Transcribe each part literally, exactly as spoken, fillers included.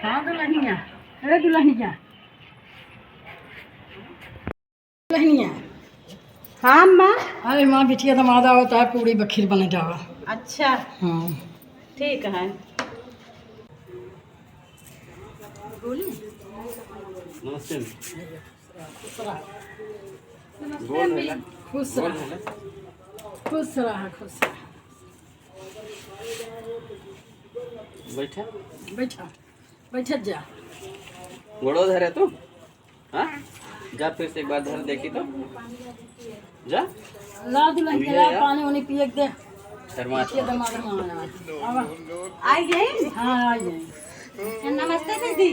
हाँ दुल्हनिया, ए दुल्हनिया, दुल्हनिया। हाँ अम्मा। अरे माँ, बिटिया दमाद आवत है, पूड़ी बखीर बने जावा। अच्छा। हाँ। ठीक है। नमस्ते। खुश रहा। नमस्ते अम्मी। खुश रहा। खुश रहा, खुश रहा। बैठा। बैठा। बैठत जा। गोड़ो धरे तू? हाँ? जा फिर से एक बार धर देखी तो। जा। ला दुल्हन के भैया ला यार। पानी उनी पिए के दे। शर्मा ये दमाद मांगना। अब आई गई? हाँ, आई गई। नमस्ते दीदी।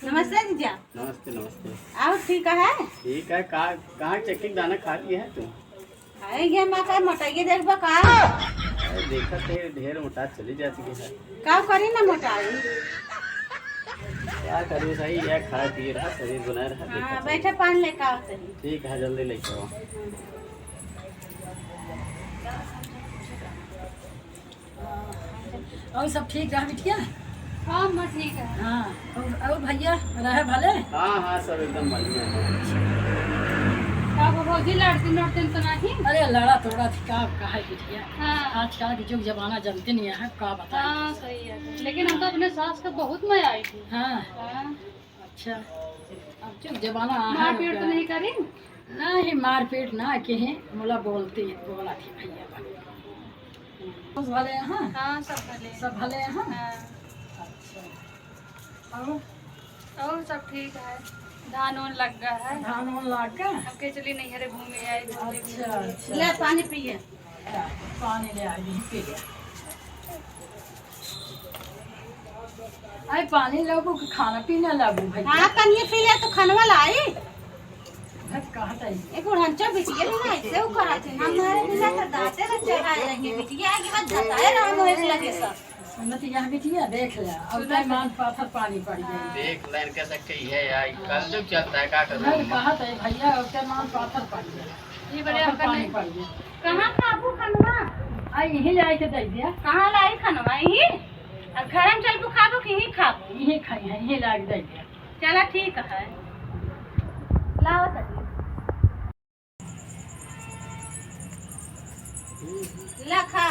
नमस्ते जीजा। नमस्ते, नमस्ते। और ठीक है? ठीक है। का, कहाँ चक्की के दाना खा लिया है तू? अरे ये माँ का मोटाइए देखबा का? अरे देखत है, ढेर मोटा चली जाती है। का करी ना मोटाई? का करी, सही है, खाए पिए रहा, शरीर बनाए रहा, हाँ, देखत है। बैठा पान लेके आओ तनी। ठीक है, जल्दी लेके आओ। और सब ठीक रहा बिटिया? हाँ, अम्मा ठीक है। हाँ, और, और भैया रहे भले? हाँ, हाँ, सब एकदम बढ़िया है। का वो भौजी लड़ती लड़ती तो नहीं? अरे लड़ा तोड़ा थी का, का है बिटिया? हाँ। आजकल के जुग जमाना जानते नहीं है, का बताएं? हाँ, सही है। लेकिन हम तो अपने सास का बहुत मजा आई थी। हाँ। हाँ। अच्छा, अब जुग जमाना आ है मारपीट तो ओकर। नहीं करी? नहीं, मारपीट ना किहे, मुला बोलती, बोला थी भैया बा। सब भले हैं? हाँ, सब भले हैं। सब भले हैं? हाँ। अच्छा। और? और सब ठीक है, धान उन लग गया है। धान उन लग गया? अब के चली नैहरे घूमे आई, घूमे अच्छा, घूमे। अच्छा। ले पानी पिए। पानी ले आई, पी ले। आई पानी लाबू कि खाना पीना लाबू भाई? हाँ, पानी पी ले तो खानवा लाई। भाई कहत आई। ए बुढ़ंचो बिटिया भी ना ऐसे उ करत है। हमारे बिना तो दांते न चढ़ाए लगे। बिटिया आगे बात बताए रहो एक लगे सब। सुनत यहाँ बिटिया देख ले। अब सुनत तय मान पाथर पानी पड़ गई। देख ले इनके से कही है यार, कल जुग चलता है, का करूँ? नहीं कहत है भैया, अब तय मान पाथर पड़ गई। ये बड़े पाथर अंकल पानी नहीं। पड़ गई। कहाँ खाबू खनवा? आ, यहीं ले आके दे दिया। कहाँ लाई खनवा? यहीं? अब घर में चल के खाबू कि यहीं खाबू? यहीं खाई है, यहीं ले आके दे दिया। चला ठीक है। लाओ तनी। ला खा।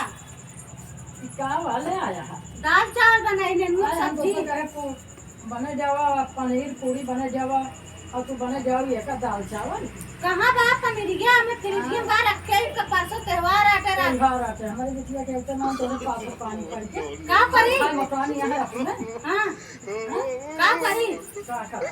ई का वाले आया है? दाल चावल बनाई, नेनुआ अरे, हम सब्जी। तो कहे पू-, बने जावा, पनीर पूरी बने जावा, और तू बने जाओ ये का दाल चावल? कहाँ बा पनीरिया? हमें फ्रिज में हाँ। बा रखे, इनका परसों त्योहार आटे रहा। त्योहार आटे, हमारे बिटिया के इतना नाम तो पास पानी पड़ के। का करी? भाई मकान यहाँ रखना। हाँ। हाँ? का करी? का करी?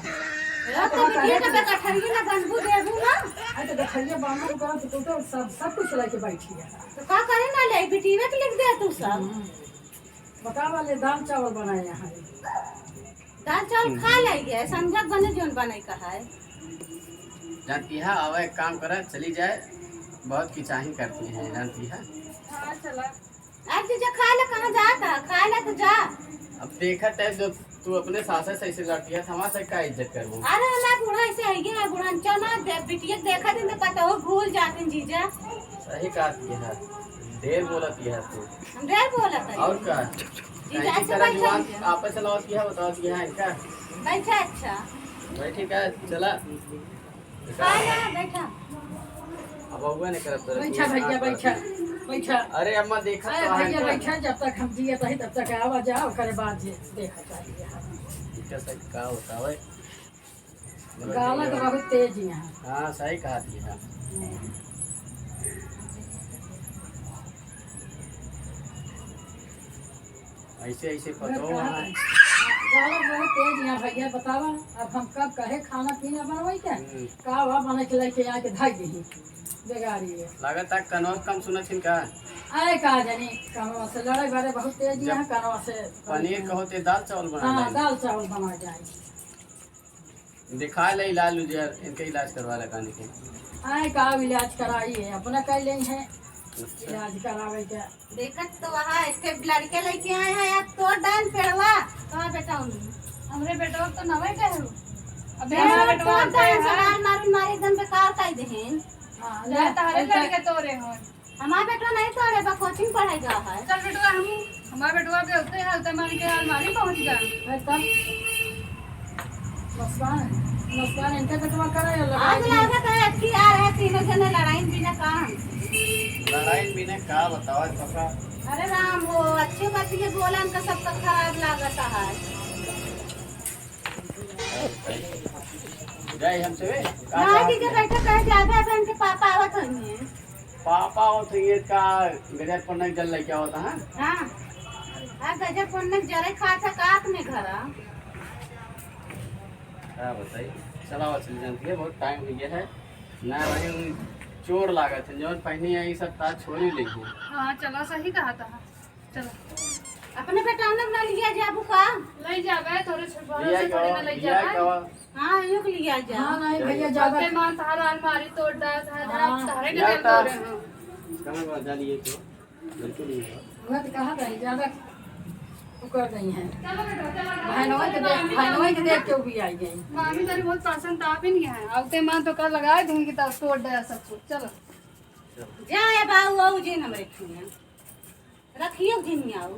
रहो तो बिटिया के बेकठरिया ना बनबू देबू ना। अरे तो बेकठरिया बनबू करब तो, तो सब, सब कुछ लेके बैठी है। तो का करे ना ले, बिटिया के लिख दे तू सब। हम्म। बतावा ले, दाल चावल बनाए यहाँ। दाल चावल खा ले, ये संझा बने जोन बने का है। जानती है, अब एक काम करे, चली जाए, बहुत किचाही करती है, जानती है। हाँ, चला। अब जीजा खाए ला कहाँ जाता? खाए ला तो जा। अब देखत है, जो तू अपने सासे से ऐसे लड़ती है, हमारे से का इज्जत करबू? अरे हमार बूढ़ा ऐसे है, ये बूढ़ा चना दे, बिटिया देखा दिन तो पता हो भूल जाते हैं जीजा। सही कहत है, ढेर बोलत है तू। हम ढेर बोलत है। और का? जीजा कहीं की ऐसे तरह बैठा जुबान है। आपस से लौट किया, बताओ किया है इनका। बैठा अच्छा। बैठी का, चला। आया, बैठा। अब अउबे नहीं करत रहे। बैठा भैया, बैठा, बैठा। अरे अम्मा, देखा अरे तो है भैया, ना। बैठा, जब तक हम जियत रही, तब तक आवा जाओ, ओकरे बाद जे देखा चाहिए। इनका सही का होता है? गाला तो बहुत तेज ही है। हाँ, सही कहा थी, हाँ। ऐसे, ऐसे अरे पतो कहा वहाँ। था? गाला बहुत तेज यहाँ भैया, बतावा, अब हम कब कहे खाना पीना बनवाई क्या? हम्म। का हुआ बने के लेके आके धाई दही, बेगारी है। लागत है कनवा कम सुनत हिन का? आए का जानी, कनवा से लड़े बड़े बहुत तेज जब यहाँ, कनवा से पनीर कहो ते दाल चावल बना हाँ, लें। दाल चावल बना जाए। दिखा ले इलाज उजर, इनके इलाज करवा ले कानी के। आए का इलाज कराई है, अपना कर ले है। अच्छा। इलाज करावे के। देखत तो वहाँ एक ठे लड़के लेके आए हैं, अब तोड़ डाल पेड़वा। कहाँ बेटा उन्हें? हमरे बेटवा तो नवे के है। अबे ए, हमारा बेटवा तोड़ डाल, है। मार, मार, मार, एकदम बेकार कर देहें। हाँ, ले, ले, तहरे ले, ले। लड़के तोरे हो। हमार बेटवा नहीं तोड़े बा, कोचिंग पढ़े जा है। चल बेटवा, हम हमार बेटवा भी होते हैं, होते मान के अलमारी पहुंच गया। है तब? मुस्कान, मुस्कान, इनके बेटवा करे है लड़ाई आज भी। लागत है, अबकी आ रहे तीनों जने लड़ाई बिना काम। लड़ाई बिना का बतावा, पका। अरे राम हो, अच्छे बात ये बोला, इनका सबका खराब लागत है। जाए हमसे बे? का ना, बात ठीक है, है? बैठे कहे ज्यादा है, तो इनके पापा आवत होंगे। पापा आवत होंगे, का गजर पर नहीं जल लेके आवत, हाँ? हाँ। आ गजर पर नहीं जरे खा था, का अपने घर आ? का बताई? चला, चल जानती है, बहुत टाइम हो गया है। ना भाई, उन चोर लागत है, जौन पहने आई सब ताज छोरी ले गई। हाँ, चला, सही कहा था। चलो। अपने बेटा ने ना लिया जाबू का? ले जाबे, तोरे छोट लिया भरोसे थोड़ी ना ले लिया जाबे। हाँ, एक लिया जा। हाँ, नहीं भैया, ज्यादा सबके मान तारा अलमारी तोड़ दा, तारा, हाँ। तारे के लिया दिल का? तोड़े हैं। कहाँ बा? जा लिए तो। बिल्कुल नहीं है। वह तो कहा था, ज्यादा वो कर गई है। चलो बेटा, चलो, चलो, बहनों के चलो, देख, मामी, बहनों के मामी, देख के भी आई गई। मामी तेरी बहुत पसंद तो आप ही नहीं है। अब ते मान तो कर लगा देंगे कि तब तोड़ दे सब कुछ। चलो। जा ए बाऊ, आओ जिन हमरे खिया। रखियो जिन आऊ।